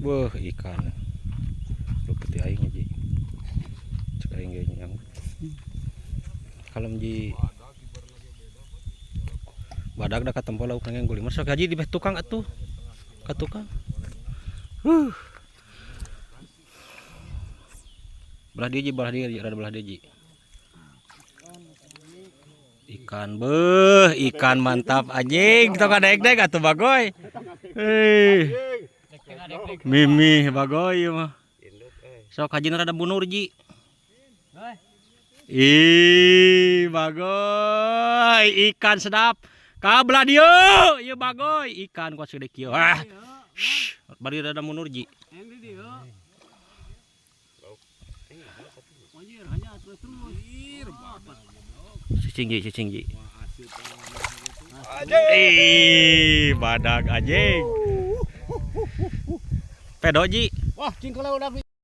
Beuh, ikan. Luput di aing, Ji. Cek aing ge yang. Kalem, Ji. Badag da katempo lauk nang gulimar. Sok, Haji, di tukang atuh. Ka tukang. Huh. Belah dia, Ji, belah dia, Ji, rada belah dia, Ji. Ikan, beuh, ikan mantap anjing. Tong dek-dek atuh, bagoy. Hei. Mimi bagoy ieu mah. Sok, Haji, rada bunur, Ji. Ih, bagoy, ikan sedap. Ka belah dieu, ieu bagoy, ikan kuat segede kieu. Ah. Shh, bari rada mundur, Ji. Yang di dieu. Anjir, hanya terus terus. Cicing, Ji, cicing, Ji. Ih, badag anjing. Pedo, Ji. Wah, cing kalau udah.